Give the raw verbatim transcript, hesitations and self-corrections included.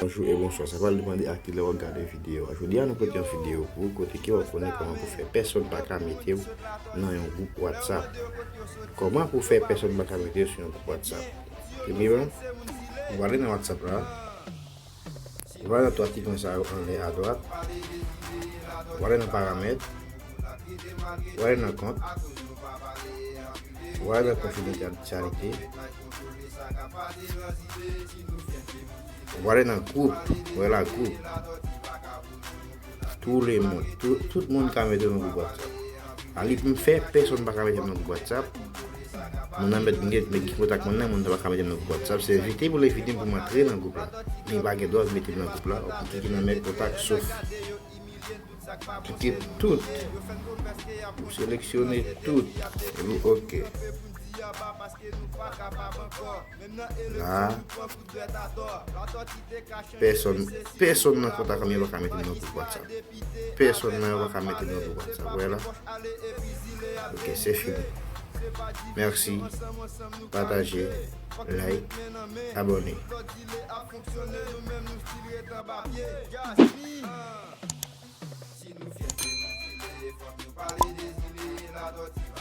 Bonjou e bonswa. Sa pral depann de a ki lè w ap gade videyo a. Jodi a, nou pote yon videyo pou ou kote ke w ap konnen kòman pou fè pèsonn pa ka mete w nan yon gwoup WhatsApp. Kòman pou fè pèsonn pa ka mete w sou yon gwoup WhatsApp? Premyèman, ou ale nan WhatsApp la. Ou ale nan twa ti pwen sa yo anlè adwat. Ou ale nan paramèt. Ou ale nan kont. Ou ale nan konfidansyalite. Ou ale nan gwoup. Ou wè la, gwoup. Tout le moun. Tout, tout moun ka mete w nan gwoup WhatsApp. A li pou m fè, pèsonn pa ka mete m nan gwoup WhatsApp. Moun nan mèt gen, mèt gen kontak moun nan, moun nan pa ka mete m nan gwoup WhatsApp. Se envite pou l envite m pou m antre nan gwoup la. Men pa gen dwa mete m nan gwoup la. Ou klike nan mèt kontak sof. Klike tout. Ou seleksyone tout. Epi oke. La. Pèsonn, pèsonn nan kontak mwen pa ka mete m nan gwoup WhatsApp. Pèsonn nan yo pa ka mete m nan gwoup WhatsApp. Wè la. Ok, se fini. Mèsi. Pataje, like, abòne. Si nou fè se nou zile, fòk nou pale de zile, ladòti